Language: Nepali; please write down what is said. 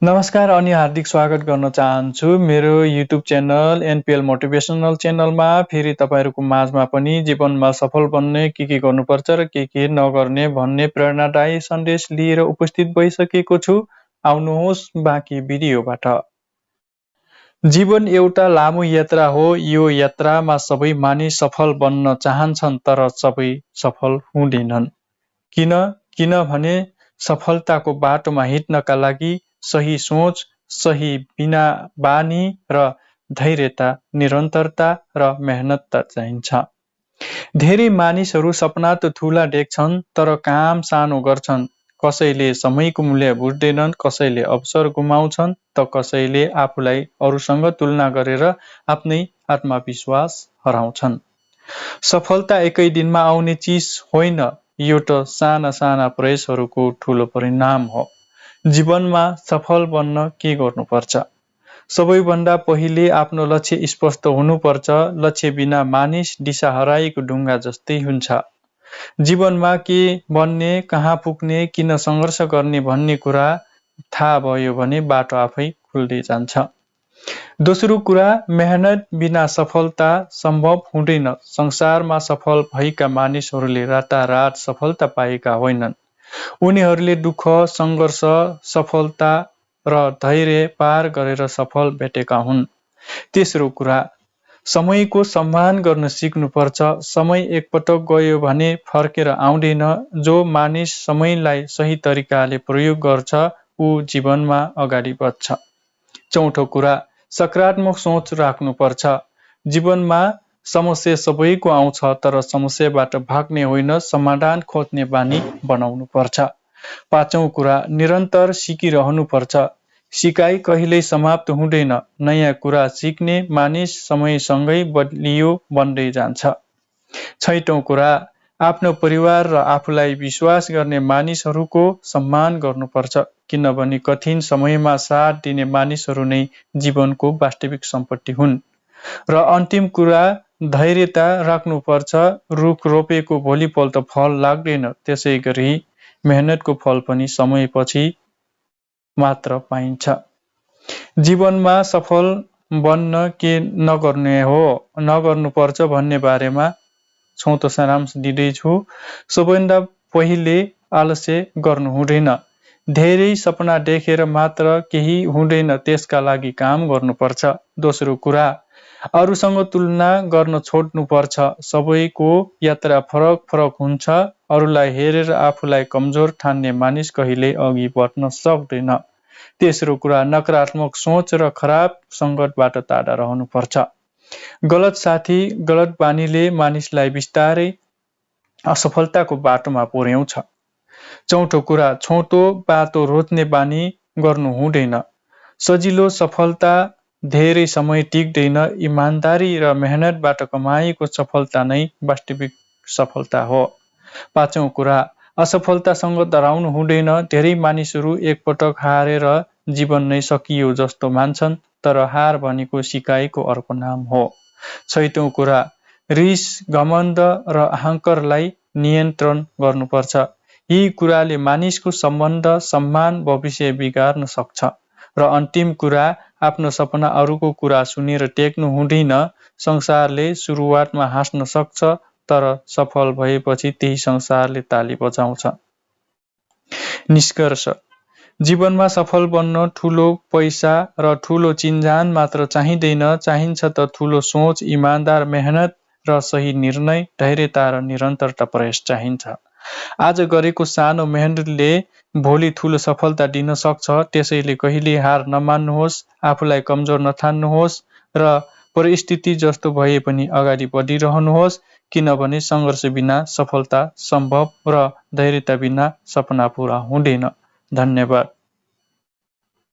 नमस्कार अनि हार्दिक स्वागत गर्न चाहन्छु मेरो युट्युब च्यानल एनपीएल मोटिभेसनल च्यानलमा। फेरि तपाईहरुको माझमा पनि जीवनमा सफल बन्ने के गर्नुपर्छ र के नगर्ने भन्ने प्रेरणादायी सन्देश लिएर उपस्थित भइसकेको छु। आउनुहोस् बाँकी भिडियोबाट। जीवन एउटा लामो यात्रा हो। यो यात्रामा सबै मानिस सफल बन्न चाहन्छन् तर सबै सफल हुँदैनन्। किनभने सफलताको बाटोमा हिँड्नका लागि सही सोच, सही बानी र धैर्यता, निरन्तरता र मेहनत चाहिन्छ। धेरै मानिसहरू सपना त ठूला देख्छन् तर काम सानो गर्छन्। कसैले समयको मूल्य बुझ्दैनन्, कसैले अवसर गुमाउँछन् त कसैले आफूलाई अरूसँग तुलना गरेर आफ्नै आत्मविश्वास हराउँछन्। सफलता एकै दिनमा आउने चिज होइन, यो त साना प्रयासहरूको ठूलो परिणाम हो। जीवनमा सफल बन्न के गर्नुपर्छ? सबैभन्दा पहिले आफ्नो लक्ष्य स्पष्ट हुनुपर्छ। लक्ष्य बिना मानिस दिशा हराएको ढुङ्गा जस्तै हुन्छ। जीवनमा के बन्ने, कहाँ पुग्ने, किन सङ्घर्ष गर्ने भन्ने कुरा थाहा भयो भने बाटो आफै खुल्दै जान्छ। दोस्रो कुरा, मेहनत बिना सफलता सम्भव हुँदैन। संसारमा सफल भएका मानिसहरूले रातारात सफलता पाएका होइनन्। उनीहरूले दुःख, सङ्घर्ष, सफलता र धैर्य पार गरेर सफल भेटेका हुन्। तेस्रो कुरा, समयको सम्मान गर्न सिक्नुपर्छ। समय एकपटक गयो भने फर्केर आउँदैन। जो मानिस समयलाई सही तरिकाले प्रयोग गर्छ ऊ जीवनमा अगाडि बढ्छ। चौथो कुरा, सकारात्मक सोच राख्नुपर्छ। जीवनमा समस्या सबैको आउँछ तर समस्याबाट भाग्ने होइन, समाधान खोज्ने बानी बनाउनुपर्छ। पाँचौं कुरा, निरन्तर सिकिरहनुपर्छ। सिकाइ कहिल्यै समाप्त हुँदैन। नयाँ कुरा सिक्ने मानिस समयसँगै बलियो बन्दै जान्छ। छैटौं कुरा, आफ्नो परिवार र आफूलाई विश्वास गर्ने मानिसहरूको सम्मान गर्नुपर्छ। किनभने कठिन समयमा साथ दिने मानिसहरू नै जीवनको वास्तविक सम्पत्ति हुन्। र अन्तिम कुरा, धैर्यता राख्नुपर्छ। रुख रोपेको भोलिपल्ट फल लाग्दैन, त्यसै गरी मेहनतको फल पनि समयपछि मात्र पाइन्छ। जीवनमा सफल बन्न के नगर्नुपर्छ भन्ने बारेमा छोटो सारांश दिँदैछु। सबैभन्दा पहिले आलस्य गर्नु हुँदैन। धेरै सपना देखेर मात्र केही हुँदैन, त्यसका लागि काम गर्नुपर्छ। दोस्रो कुरा, अरूसँग तुलना गर्न छोड्नुपर्छ। सबैको यात्रा फरक हुन्छ। अरूलाई हेरेर आफूलाई कमजोर ठान्ने मानिस कहिल्यै अघि बढ्न सक्दैन। तेस्रो कुरा, नकारात्मक सोच र खराब सङ्गतबाट टाढा रहनुपर्छ। गलत साथी, गलत बानीले मानिसलाई बिस्तारै असफलताको बाटोमा पुर्याउँछ। चौथो कुरा, छोटो बाटो रोज्ने बानी गर्नु हुँदैन। सजिलो सफलता धेरै समय टिक्दैन। इमानदारी र मेहनतबाट कमाएको सफलता नै वास्तविक सफलता हो। पाँचौं कुरा, असफलतासँग डराउनु हुँदैन। धेरै मानिसहरू एकपटक हारेर जीवन नै सकियो जस्तो मान्छन्, तर हार भनेको सिकाइको अर्को नाम हो। छैटौं कुरा, रिस, घमण्ड र अहङ्कारलाई नियन्त्रण गर्नुपर्छ। यी कुराले मानिसको सम्बन्ध, सम्मान, भविष्य बिगार्न सक्छ। र अन्तिम कुरा, आफ्नो सपना अरूको कुरा सुनेर टेक्नु हुँदैन। संसारले सुरुवातमा हाँस्न सक्छ तर सफल भएपछि त्यही संसारले ताली बजाउँछ। निष्कर्ष, जीवनमा सफल बन्न ठूलो पैसा र ठूलो चिन्जान मात्र चाहिँदैन, चाहिन्छ त ठूलो सोच, इमानदार मेहनत र सही निर्णय, धैर्यता र निरन्तरता प्रयास चाहिन्छ। आज गरेको सानो मेहनतले भोलि ठूलो सफलता दिन सक्छ। त्यसैले कहिल्यै हार नमान्नुहोस्, आफूलाई कमजोर नठान्नुहोस् र परिस्थिति जस्तो भए पनि अगाडि बढिरहनुहोस्। किनभने सङ्घर्ष बिना सफलता सम्भव र धैर्यता बिना सपना पूरा हुँदैन। धन्यवाद।